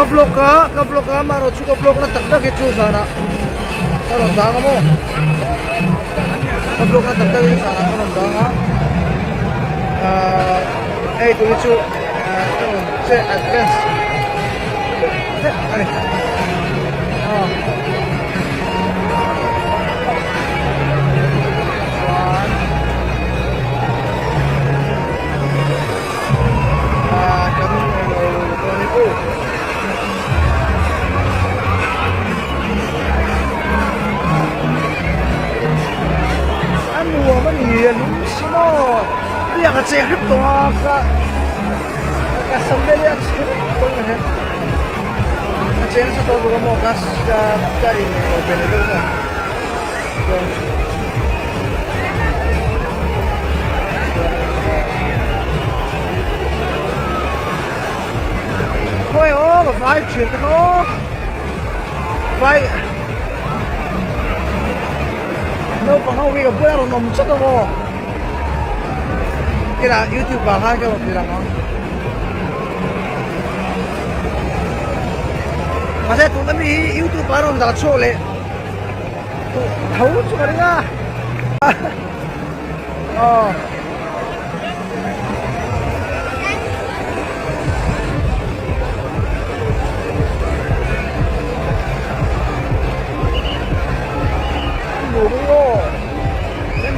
vlog a ka vlog a amaherawh chu ka vlog na tak tak hi chu zanah ka rawn dang a maw ka vlog na tak tak hi chu zanah ka rawn dang a ahh hei tun hi chu ahh ka rawn che advance hlek a ni aw chuan ah kan eng lo dawn hi aw. A nuam a ni a lung si maw biak a cheng hrep tawh a ka ka sam vel hi a chhe hrep tawh ang hian a cheng nasa tawh bawk a maw ka ka in eng lo ve leh deuh maw chuan Khawi aw ka vai thian te kha aw vai naupang ho hi ka bulah rawn awm chawt ang aw kila youtube ah khan ka rawn ti lang ang mahse tuna mi hi youtube ah rawn dah chhuak leh tho chu ka ring a aw.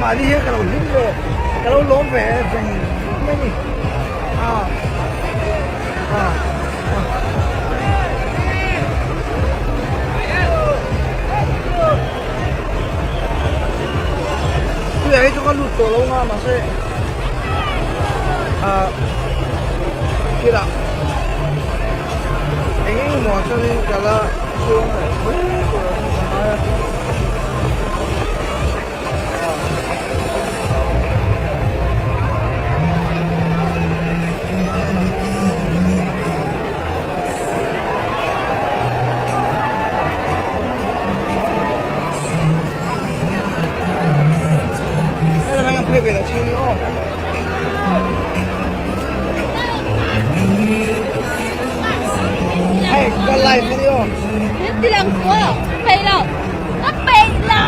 Mahni hian ka lo hlim ve ka lo lawm ve veng mai ni a a Tuiah hi chu ka lut tawh lo nga mahse ah khilah eng eng emaw ah chuanin ka la chuang leh mai tur a ka ngai a. Hei ka live a ni aw. Ti lang ko. Pei lo. Ka pei lo.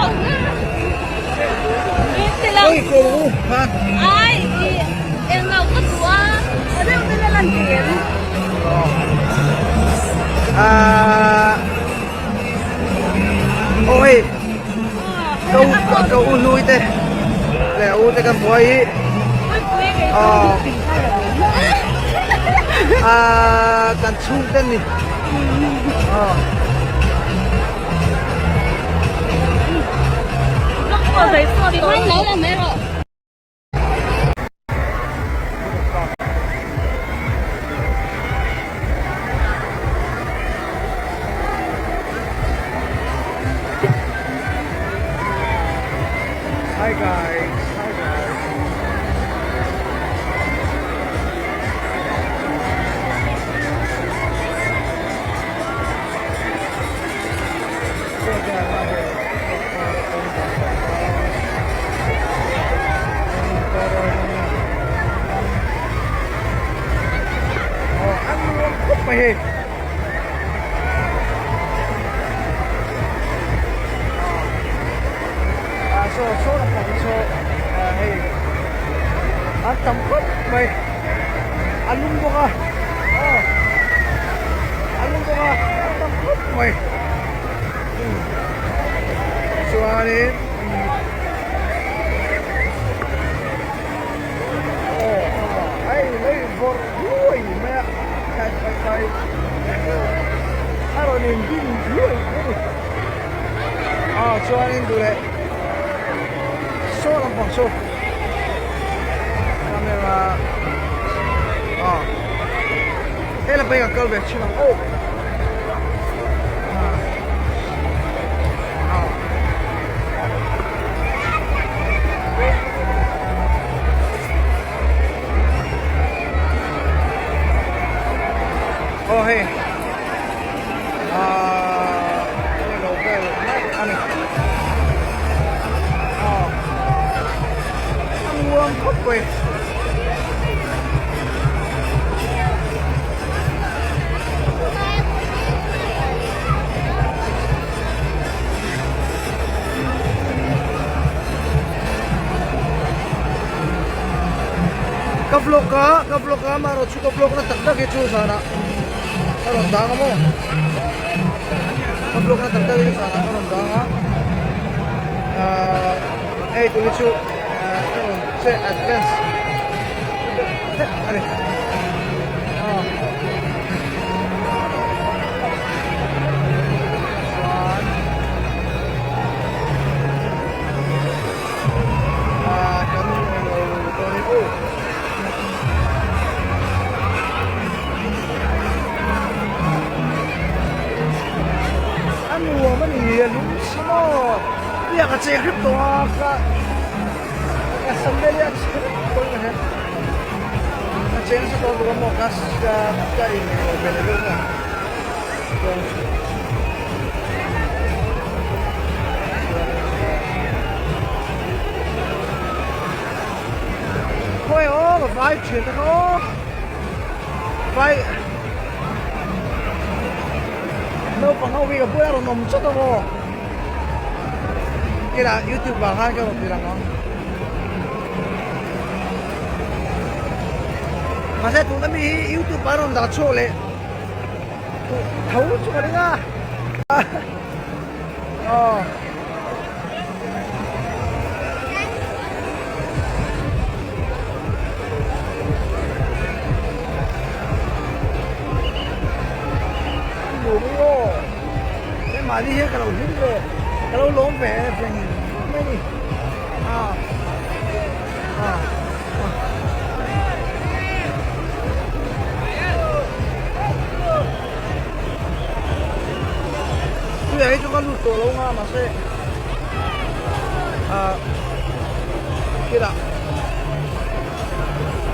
Ti lang. Oi ko u ha. Ai eng lo ka tua. Reu te lan tiền. Ah. Oi. Ka u ka u nui te leh u te kan buai hi aw ah kan chhung te ni aw. Hi guys, hi guys. Aw an nuam khawp mai hei. Ah saw saw lampang hi saw ah hei an tam khawp mai a lum bawk a aw a lum bawk a an tam khawp mai chuanin aw hei lei vawrh hluai mai a kai kai kai a rawn in din hluai mai a ni aw chuanin duh leh saw lampang saw camera aw hei lampang hi ka kal ve thin ang aw. Aw hei ahh hei lo vel mai a ni aw a nuam khawp mai. vlog a ka vlog a amaherawh chu ka vlog na tak tak hi chu zanah ka rawn dang a maw ka vlog na tak tak hi chu zanah ka rawn dang a ahh hei tun hi chu ahh ka rawn che advance vek a ni aw chuan ahh kan englo dawn hi aw. A nuam a ni a lung si maw biak a cheng hrep tawh a ka ka sam vel hi a chhe hrep tawh in ka hria a cheng nasa tawh lutuk a maw ka ka in englo ve leh deuh maw chuan Khawi aw ka vai thian te kha aw vai naupang ho hi ka bulah rawn awm chawt ang aw kila youtube ah khan ka rawn ti lang ang mahse tuna mi hi youtube ah rawn dah chhuak leh tho chu ka ring a aw. Mahni hian ka lo hlim ve ka lo lawm ve veng mai a ni ah ah Tuiah hi chu ka lut tawh lo nga mahse ah khilah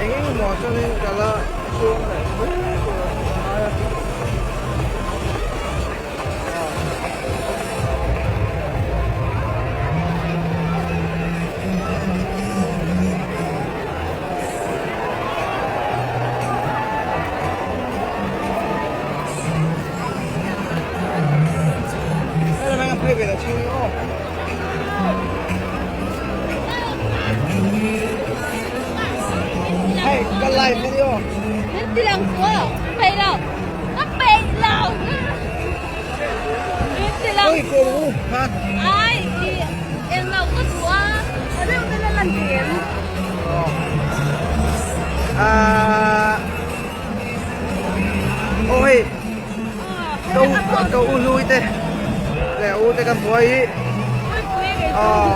eng eng emaw ah chuanin ka la chuang leh mai tur a ngai a. Hei ka live a ni aw. Min ti lang chu aw. Peih lo. Ka peih lo. Min ti lang. Oi ko lu ha. Ai i eng lo ka duh a. A deuh te la lan thei em? Ah. Aw hei ka u ka u hlui te leh a u te kan buai hi aw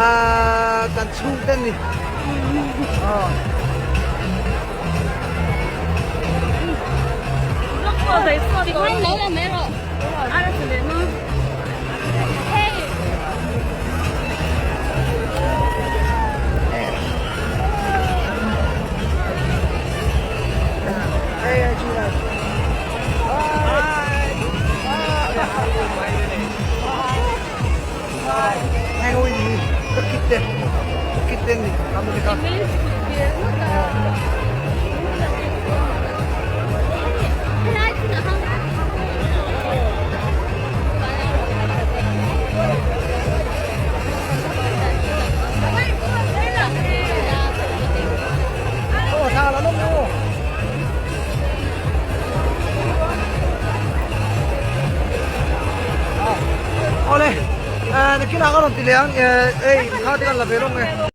ah kan chhung te ni aw. Awle nakinah ka rawn ti leh ang hei kha te kan la ve lawng e.